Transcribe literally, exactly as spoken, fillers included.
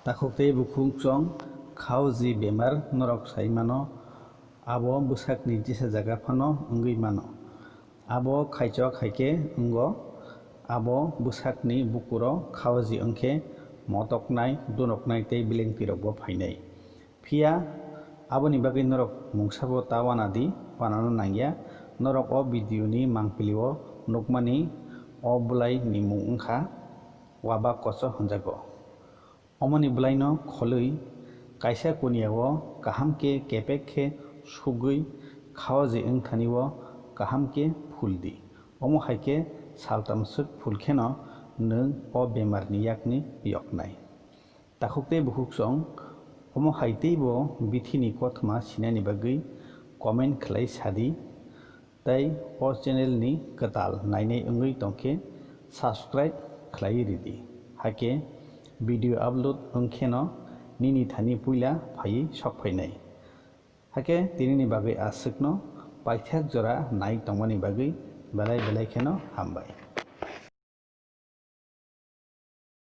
Takhuk tei bukhuk chwng khaoji bemar norok sai mano, abo bwsakni jesa jaga phano wngwi mano. Abo khaichok hai khe wngo, abo bwsakni bukuro khaoji wng khe motoknai, dunoknai tei belengtwirokbo phainai. Phiya aboni bagwi norok mungsabo ta wana di, wanano nangya. Norok o video ni mangpili o nukmani o bwlai ni mung wngkha Waba Kocho hwnjago. Omoni bwlaino kholwi kaisa kuniya o kaham khe kepek khe sugwi khaoji wngthani o kaham khe phul di. Omo hai khe saltam swk phul kheno nwng o bemar ni yakni yoknai. Takhuk tei bukhuk chwng omo hai teibo bithi ni kothoma sinani bagwi comment khlai sadi. Tei o channel ni kwtal nainai wngwi tongkhe subscribe khlaiwi ridi, hakhe video upload wngkheno nini thani puila phaiwi sokphainai. Hakhe tinini bagwi aswkno paithak jora nai tongmani bagwi belai belai kheno hambai.